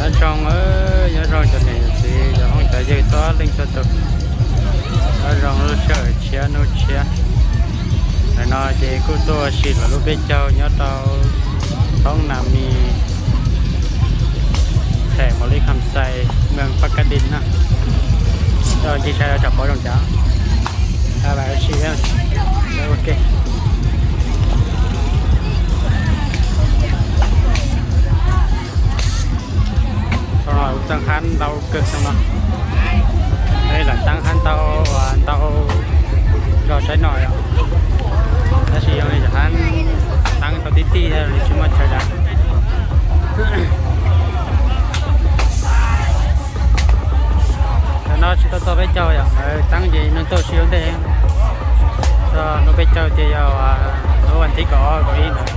Nyob zoo, nyob zoo cov niam cov txiv, cov phooj cov ywg txhua leej txhua tus. Nyob zoo lub sij hawm tshiab hnub tshiab. Ntawm no ces kuj tuaj sim lawv lub peb caug nyob rau thoob Nas Mis, them Mauj Lis Kham Xais, moos Paj Kab Dis na. Coj ncig saib lawv tsam pov zoo cas. Sim ua ke. Txheej hab ntau kawg xwb no. Lawv teeb hab ntau, ntau zog saib no yom. Tab sis yog li cov hab teeb tau tib tib li tsis muaj chaw dav. Cov no tsis tau txog peb caug yom, lawv teeb ces hnub tuaj sib ua ntej. Txog hnub peb caug ces yog hnub vas thib kaum ob kaum ib ntawd.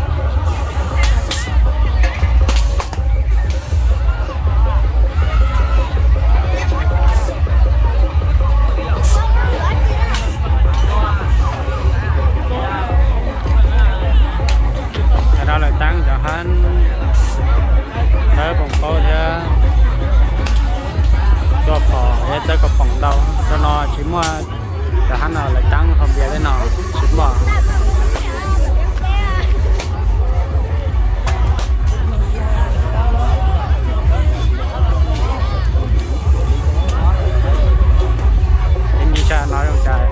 Cov no lawv teeb cov hab tawb poom qaub thiab tua phom thiab tawb kaus poom ntau. Cov no tsis muaj, cov hab no lawv teeb hau npias tej no tsis muaj. Ib ncig sab no zoo cas.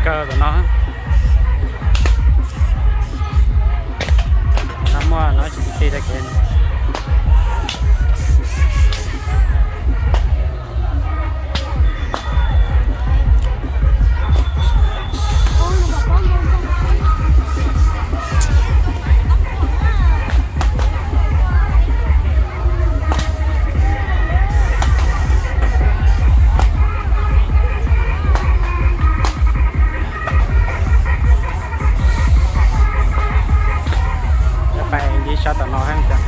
Kawg tom no, no muaj no tsis txi tag kev. Pais ncig sab tom no heev tiag.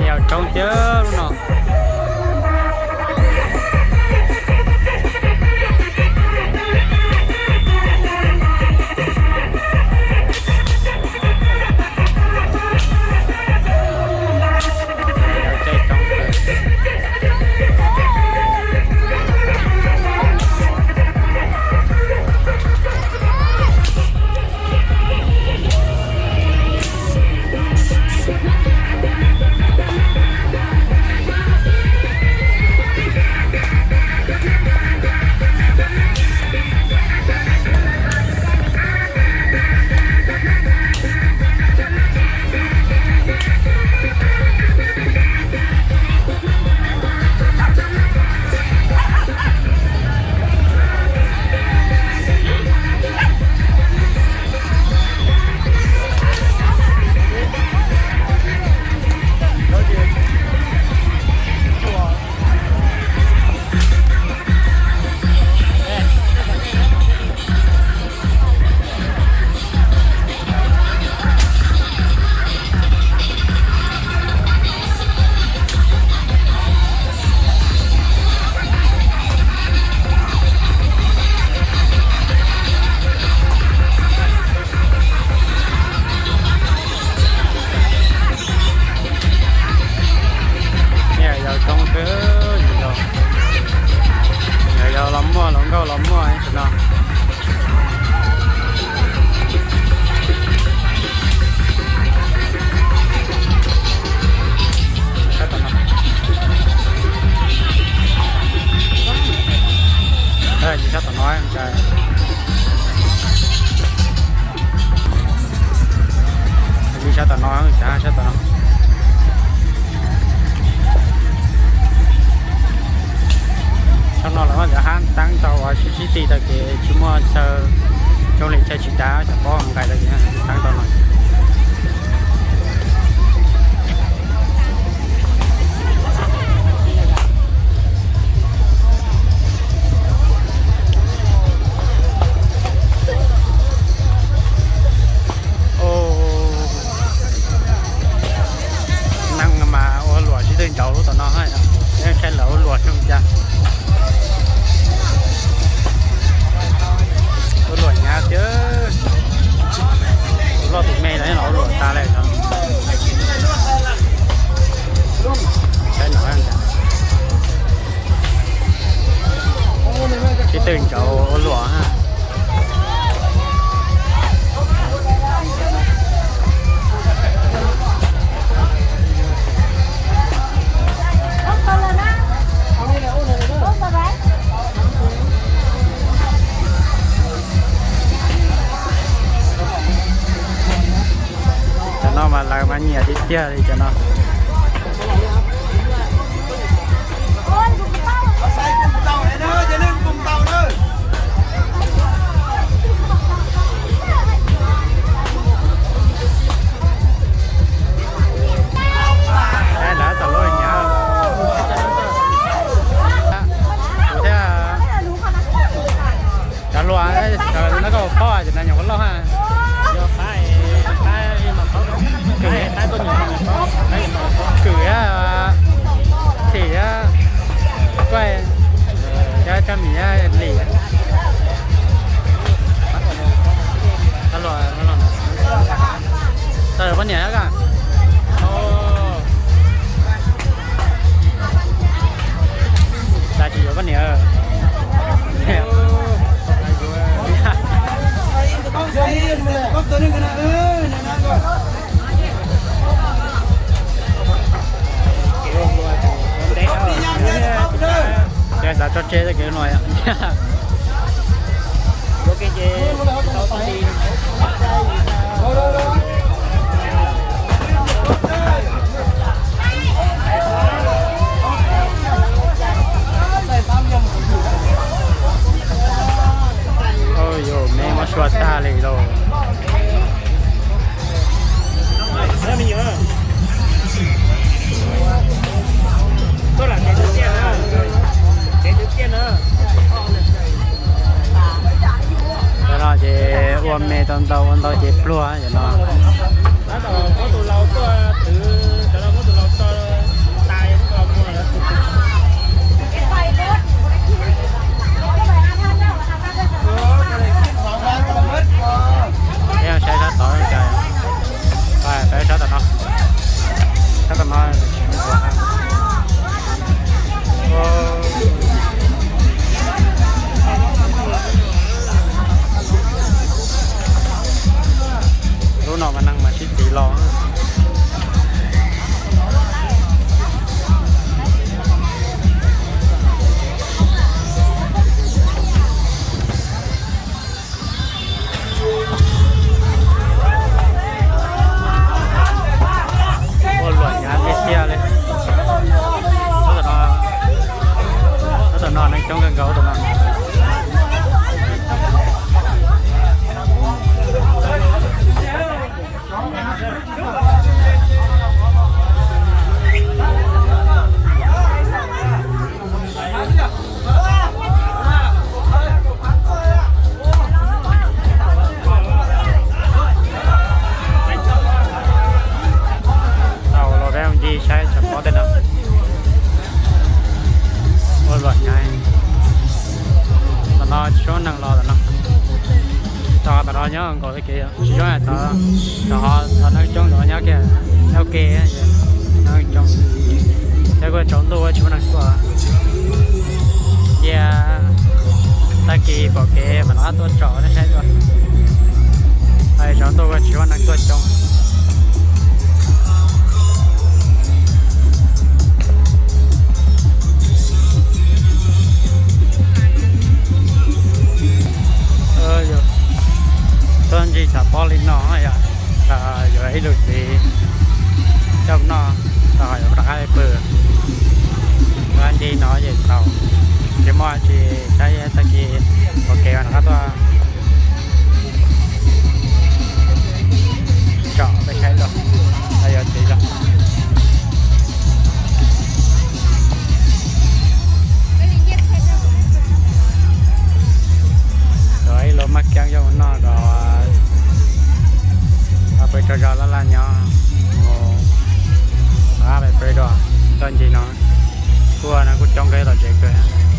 Yog roob thiab lub no. Yog zoo, yog los muaj hluas nkauj los muaj tam no. Sab tom no, sab tom no, sab tom no. Thaum no lawv muab cov hab teeb tau ua sib sib ti tag ces tsis muaj chaw, coob li chaw tsis dav, cov pob nqaij tag ces teeb tau no. Neeg mas ua luam sib tw nraud lub tom no, yeej saib lawv ua luam zoo cas. Ua luam hnyav tiag. Tus loj tus me los yeej los ua luam tas li no. Saib no, sib tw nraud ua luam. Cov no mas lawv mas nyiam tiag tiag li cov no. Lawv tau lub nyav. Kuv thiab cov hluas, cov no koj paub ces no nyuam qhuav loj ha. Kwm, thim, kuaj, cov tsab mis, lis. Tau poj niam koj. Cas tsis yuav poj niam? Ces xav tso tseg txoj kev no. Ua yus me muab sua tag li lauj. Cov no ces ua me tau ntau ua ntau ces pluag cov no. Peb saib sab tom no, sab tom no. Lub no mas neeg mas sib txiv los. Ua luam hnyav tiag tiag li. Tab tom no neeg coob kawg nkaus tab tom no. Tau los peb mus ncig saib tsam pob tej no. Ua luam hnyav. Tom no tsis muaj neeg los tom no. Tom, tom no nyob nkaus tag kev, tsis zoo tom, tom ho neeg coob tom nyob kiag, nyob ke, neeg coob. Thiab kuj tsaus ntuj tsis muaj neeg tuaj. Cia tag kis pom kev mam rov qab tuaj tsom nej saib dua. Tsaus ntuj tsis muaj neeg tuaj coob. Tuaj ncig tsam pob li no yom, yuav ib lub txiv coj noj, yuav rov qab pw, ncig no ces tau. Tsis muaj tsis saib tag kis ua ke rov qab tuaj tsom peb saib dua, yuav txiv zog. Ib lub maj kiab coj mus noj kom peb tsaug zog laj laj nyob mus, peb dua txoj ncig no kuj no kuj coob kawg tom tsev kawg.